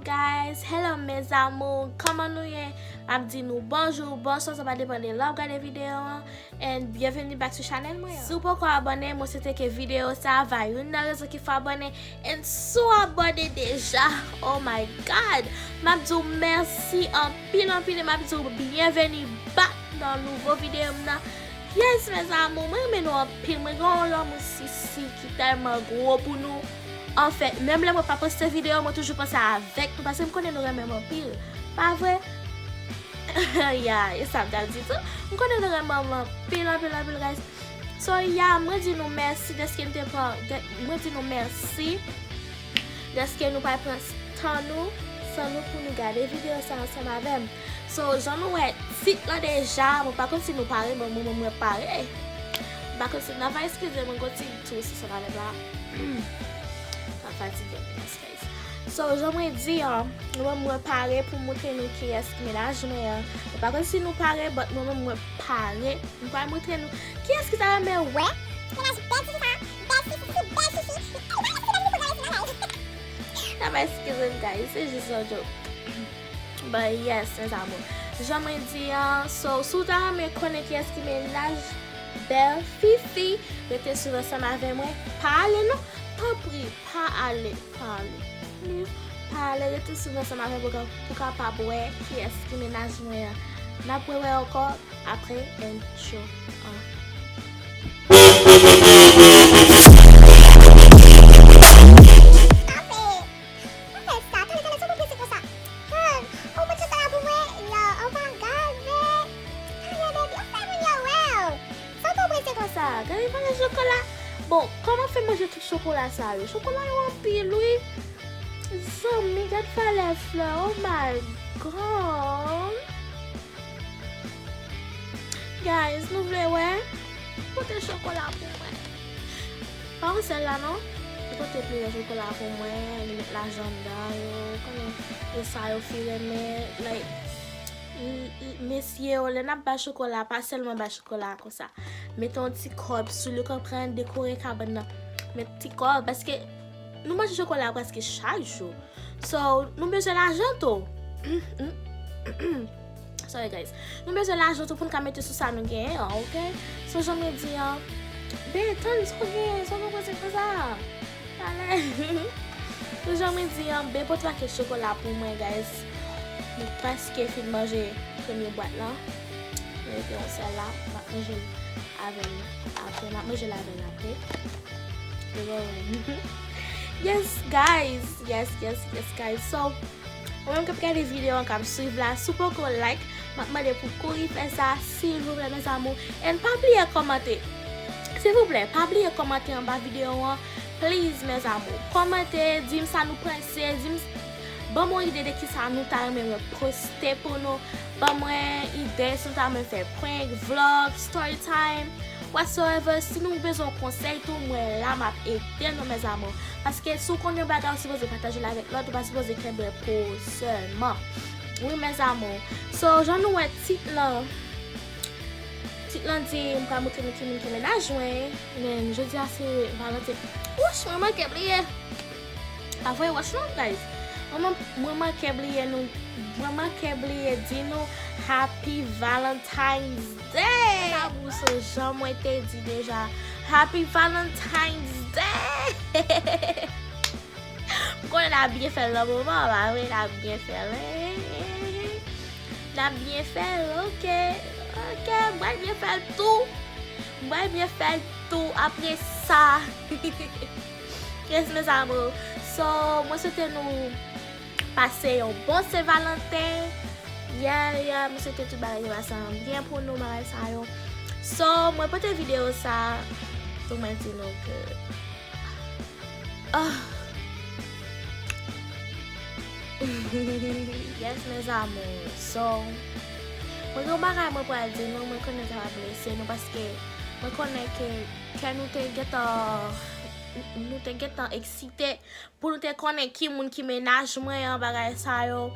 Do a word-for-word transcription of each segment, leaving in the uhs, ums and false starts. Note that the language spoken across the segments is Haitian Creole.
Guys, hello mes amours, kòman nou ye? M ap di nou bonjou, bonswa, sa va depann de lè w ap gade videyo an. And byenveni back sou chanèl mwen an. Si w poko abòne, mwen swete ke videyo sa a va youn nan rezon ki fè w abòne. And si w abòne deja, oh my God, m ap di w mèsi anpil, anpil, e m ap di w byenveni back nan nouvo videyo m nan. Yes, mes amours, mwen renmen nou anpil. Mwen gen yon lanmou sisi ki tèlman gwo pou nou. Anfèt, menm lè mwen pa poste videyo, mwen toujou panse avèk nou, paske m konnen nou renmen m anpil. Pa vre? Ya, e sa m t ap di tou. M konnen nou renmen m anpil, anpil, anpil, guys. So, ya, mwen di nou mèsi dèske n te pran, dè, mwen di nou mèsi dèske nou pral pran tan nou, san nou pou nou gade videyo sa ansanm avè m. So, jan nou wè tit lan deja, mwen pa konn si nou pare, men mwen, mwen, mwen pare. M pa konn si, n ap eskize mwen gon ti tou sou sa m avè la. M ap fatige, yes, guys. So, jan mwen di an, mwen, mwen pare pou montre nou kiyès ki mennaj mwen an. Mwen pa konn si nou pare, but mwen, mwen, mwen pare. Mwen pral montre nou kiyès ki ta renmen wè mennaj bèl tifi sa, bèl tifi, bèl tifi. N ap eskize m, guys, se jis yon joke. But yes, mes amours. Jan mwen di an, so, si w ta renmen konnen kiyès ki mennaj bèl fifi, rete swiv ansanm avè mwen. Pa ale non, tanpri, pa ale, pa ale. Please, pa ale, rete swiv ansanm avè mwen pou w ka, pou w kapab wè kiyès ki mennaj mwen an. N ap rewè ankò apre entwo an. Stop it! Pa fè sa, tande, tande, sa w ap prese konsa? Hun, ou met chokola pou mwen? Yo, oh my God, man. Tande, baby, ou fè moun yo wè w. Sa w ap prese konsa? Gade valè chokola. Bon, kòman fè manje tout chokola sa yo? Chokola yo anpil, wi. Zanmi, gad valè flè, oh my God. Guys, nou vle wè? Pote chokola pou mwen. Pa yon sèl la non. Li pote plizyè chokola pou mwen, li met lajan anndan yo, konnen e sa yo fi renmen, like, l- l- mesye yo, lè n ap bay chokola, pa sèlman bay chokola konsa. Mete yon ti kòb sou li, konprann, dekore kabann nan. Met ti kòb, paske nou manje chokola prèske chak jou. So, nou bezwen lajan tou. Sorry, guys. Nou bezwen lajan tou pou n ka mete sou sa nou genyen an, ok? So, jan mwen di an, ben, tann sa w genyen, sa w konn panse konsa. Talè. So, jan mwen di an, ben pote pakèt chokola pou mwen, guys. Mwen prèske fin manje premye bwat lan. Mwen rete yon sèl la, m ap manje l avè l apre. M ap manje l avè l apre. Yes, guys. Yes, yes, yes, guys. So, ou menm k ap gade videyo an, k ap swiv la, si w poko like, m ap mande pou w kouri fè sa, silvouplè, mes amours. And pa bliye kòmante. Silvouplè, pa bliye kòmante anba videyo an. Please, mes amours. Kòmante, di m sa nou panse, di m, ban m yon ide de kisa nou ta renmen mwen poste pou nou. Ban mwen ide si nou ta renmen fè prank, vlog, story time, whatsoever. Si nou bezwen konsèy tou, mwen la, m ap ede nou, mes amours. Paske si w konn yon bagay, ou sipoze pataje l avèk lòt, ou pa sipoze kenbe l pou ou sèlman. Wi, mes amours. So, jan nou wè tit lan, tit lan di, m pral montre nou ki moun ki mennaj mwen. Men, jodi a se Valentin. Wouch, mwen manke bliye. Pa voye wòch non, guys. Mwen, mwen, mwen manke bliye nou, mwen manke bliye di nou Happy Valentine's Day! Sa pou se jan mwen te di deja. Happy Valentine's Day! M konnen n ap byen fè l nan moman an, pa vre? N ap byen fè l. N ap byen fè l, ok. Ok, m pral byen fè l tou. M pral byen fè l tou apre sa. Yes, mes amours. So, mwen swete nou pase yon bon Sen Valanten. Yeah, yeah, mwen swete tout bagay te pase an byen pou nou, bagay sa yo. So, mwen pote videyo sa pou mwen di nou ke, ah. Yes, mes amours. So, mwen gen yon bagay mwen pral di nou, mwen konnen sa va blese nou, paske mwen konnen ke kè nou te gentan, nou te gentan eksite pou nou te konnen ki moun ki mennaj mwen an, bagay sa yo.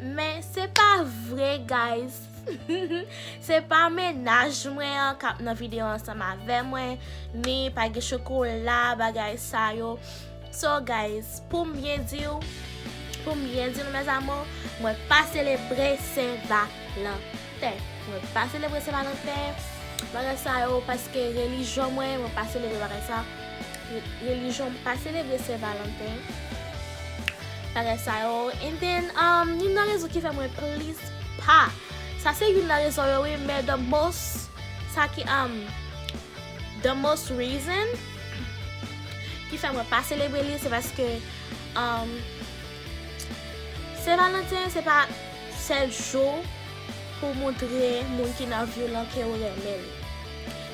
Men se pa vre, guys. Se pa mennaj mwen an k ap nan videyo ansanm avè mwen, ni pa gen chokola, bagay sa yo. So, guys, pou m byen di w, Pou m byen di nou, mes amours, mwen pa selebre Sen Valanten. Mwen pa selebre Sen Valanten. Bagay sa yo, paske relijyon mwen, mwen pa selebre bagay sa. Re- Relijyon m pa selebre Sen Valanten. Bagay sa yo. And then, um, youn nan rezon ki fè mwen plis pa. Sa se youn nan rezon yo, wi, men the most, sa ki, um, the most reason ki fè mwen pa selebre li, se paske, um, Sen Valanten, se pa sèl jou pou moutre moun ki nan vi w lan ke w renmen li.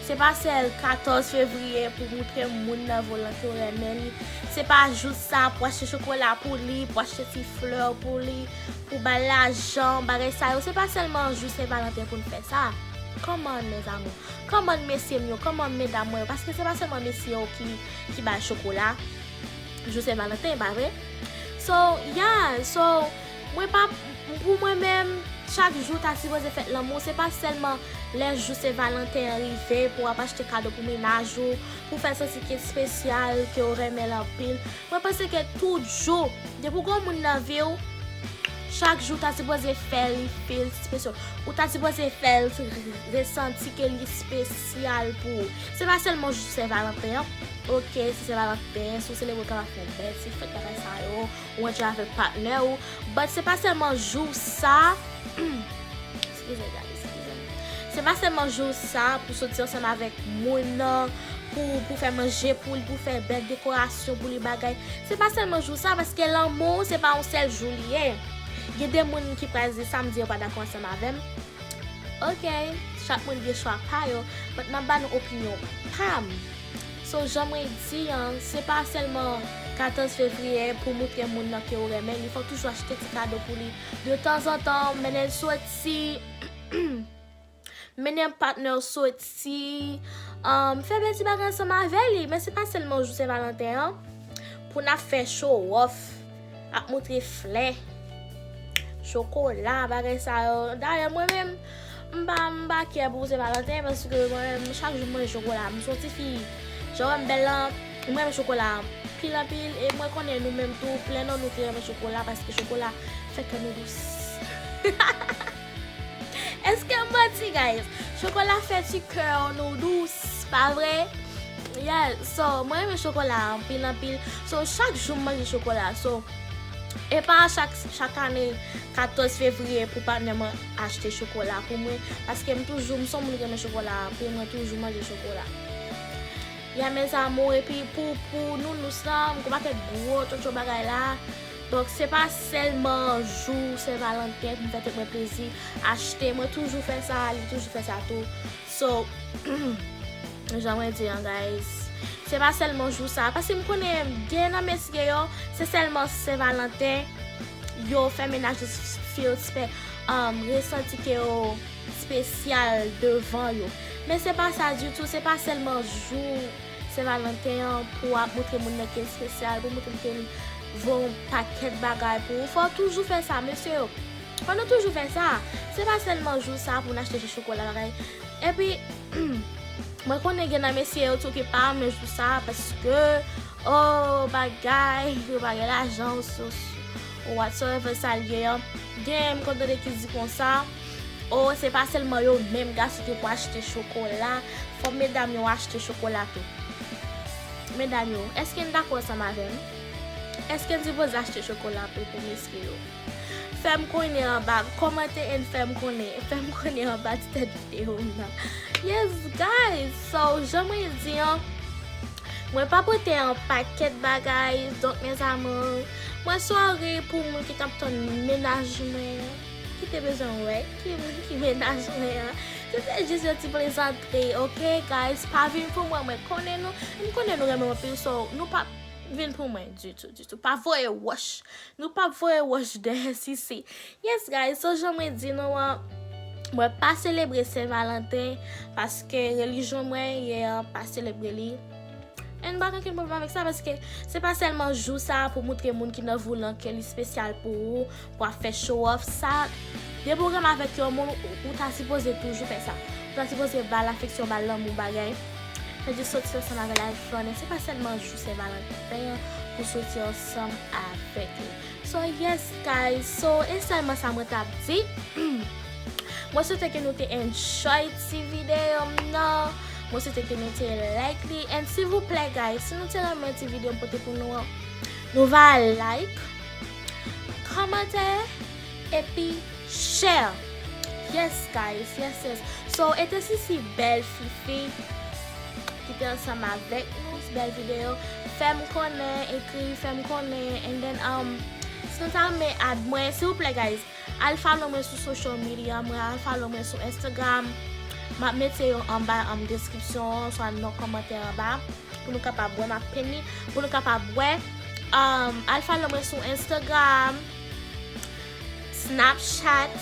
Se pa sèl katòz fevriye pou moutre moun nan vi w lan ke w renmen li. Se pa jou sa pou achte chokola pou li, pou achte ti flè pou li, pou ba l lajan, bagay sa yo. Se pa sèlman jou Sen Valanten pou n fè sa. Come on, mes amours. Come on, mesye m yo, come on, medam mwen yo. Paske se pa sèlman mesye yo ki, ki bay chokola jou Sen Valanten, pa vre? So, yeah, so, mwen pa, pou mwen menm, chak jou ta sipoze fèt lanmou, se pa sèlman lè jou Sen Valanten an rive pou w ap achte kado pou mennaj ou, pou fè l santi ke espesyal, ke w renmen l anpil. Mwen panse ke tout jou, depi w gen yon moun nan vi w, chak jou ta sipoze fè li feel special. Ou ta sipoze fè l resanti ke li espesyal pou ou. Se pa sèlman jou Sen Valanten an. Ok, se Sen Valanten, si w selebre w kapab fè bèl ti fèt, bagay sa yo, ou antre avèk patnè ou. But se pa sèlman jou sa. Eskize, guys, eskize m. Se pa sèlman jou sa pou soti ansanm avèk moun nan, pou, pou fè manje pou li, pou fè bèl dekorasyon pou li, bagay. Se pa sèlman jou sa, paske lanmou, se pa yon sèl jou li ye. Gen de moun ki pral di sa, m di yo pa dakò ansanm avè m. Ok, chak moun gen chwa pa yo, but m ap ba nou opinyon pa m. So, jan mwen di an, se pa sèlman katòz fevriye pou moutre moun nan ke w renmen li, fò w toujou achte ti kado pou li. De tanzantan, mennen l soti, mennen patnè w soti, um, fè bèl ti bagay ansanm avè li. Men se pa sèlman jou Sen Valanten an pou n ap fè show off, ap moutre flè, chokola, bagay sa yo. Dayè, mwen menm, m pa, m pa kè pou Sen Valanten, paske mwen menm, chak jou m manje chokola. M se yon ti fi, jan w wè m bèl lan, mwen renmen chokola anpil, anpil. E mwen konnen nou menm tou, plen nan nou ki renmen chokola, paske chokola fè kè nou dous. Èske m manti, guys? Chokola fè ti kè nou dous, pa vre? Yeah, so, mwen renmen chokola anpil, anpil. So, chak jou m manje chokola. So, e pa chak, chak ane, katòz fevriye pou patnè mwen achte chokola pou mwen. Paske m toujou, m se yon moun ki renmen chokola anpil, mwen toujou manje chokola. Yeah, mes amours, epi pou, pou nounous lan, m gon pakèt gwo tchotcho bagay la. Donk, se pa sèlman jou Sen Valanten pou m fè tèt mwen plezi, achte, mwen toujou fè sa, li toujou fè sa tou. So, jan mwen di an, guys, se pa sèlman jou sa. Paske m konnen gen nan mesye yo, se sèlman Sen Valanten, yo fè mennaj yo feel spe-, um, resanti ke yo espesyal devan yo. Men se pa sa ditou, se pa sèlman jou Sen Valanten an pou w ap moutre moun nan ke l espesyal, pou moutre l ke l vo yon pakèt bagay pou ou. Fò w toujou fè sa, mesye yo. Fò nou toujou fè sa. Se pa sèlman jou sa pou n achte ti chokola bagay. Epi, mwen konnen gen nan mesye yo tou ki pa renmen jou sa, paske, oh, bagay, yo pa gen lajan, ou, ou, ou whatsoever sa l ye an. Gen, m konn tande ki di konsa, oh, se pa sèlman yo menm gason ki pou achte chokola, fò medam yo achte chokola tou. Medam yo, èske n dakò ansanm avè m? Èske n sipoze achte chokola tou pou mesye yo? Fè m konnen anba, kòmante and fè m konnen, fè m konnen anba ti tèt videyo m nan. Yes, guys, so, jan mwen di an, mwen pa pote yon pakèt bagay, donk, mes amours, mwen sorry pou moun ki t ap tann mennaj mwen an, ki te bezwen wè ki moun ki mennaj mwen an. Se te jis yon ti plezantri, ok, guys? Pa vin pou mwen, mwen konnen nou, m konnen nou renmen m anpil, so, nou pa vin pou mwen ditou, ditou. Pa voye wòch. Nou p ap voye wòch dèyè sisi. Yes, guys, so jan mwen di nou an, mwen pa selebre Sen Valanten, paske relijyon mwen ye an pa selebre li. And m pa gen okenn pwoblèm avèk sa, paske se pa sèlman jou sa pou moutre moun ki nan vi w lan ke li espesyal pou ou, pou ap fè show off sa. Depi w renmen avèk yon moun, ou, ou ta sipoze toujou fè sa. Ou ta sipoze ba l afeksyon, ba l lanmou, bagay. Fè jis soti ansanm avè l, al flannen. Se pa sèlman jou Sen Valanten an pou soti ansanm avèk li. So yes guys, so e sèlman sa mwen t ap di. Mwen swete ke nou te enjoy ti videyo m nan. Mwen swete ke nou te like li. And silvouplè guys, si nou te renmen ti videyo m pote pou nou an, nou va like, kòmante, epi share. Yes guys, yes yes. So e te Sisi Bèl Fifi ki te ansanm avèk nou, bèl videyo. Fè m konnen, ekri, fè m konnen. And then, um, si nou ta renmen add mwen, silvouplè guys, al follow mwen sou social media mwen, al follow mwen sou Instagram. M ap mete yo anba, um, description, swa nan kòmantè anba, pou nou kapab wè, m ap pin li, pou nou kapab wè. Um, al follow mwen sou Instagram, Snapchat.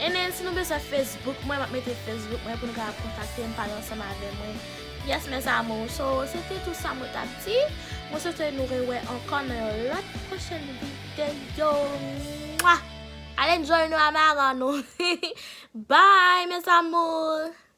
And then, si nou bezwen Facebook mwen, m ap mete Facebook mwen pou nou kapab kontakte m, pale ansanm avè mwen. Yes, mes amours. So, se te tout sa mwen t ap di. Mwen swete nou rewè ankò nan yon lòt pwochèn videyo. Mwah! Al enjoy nou a maran nou. Bye, mes amours.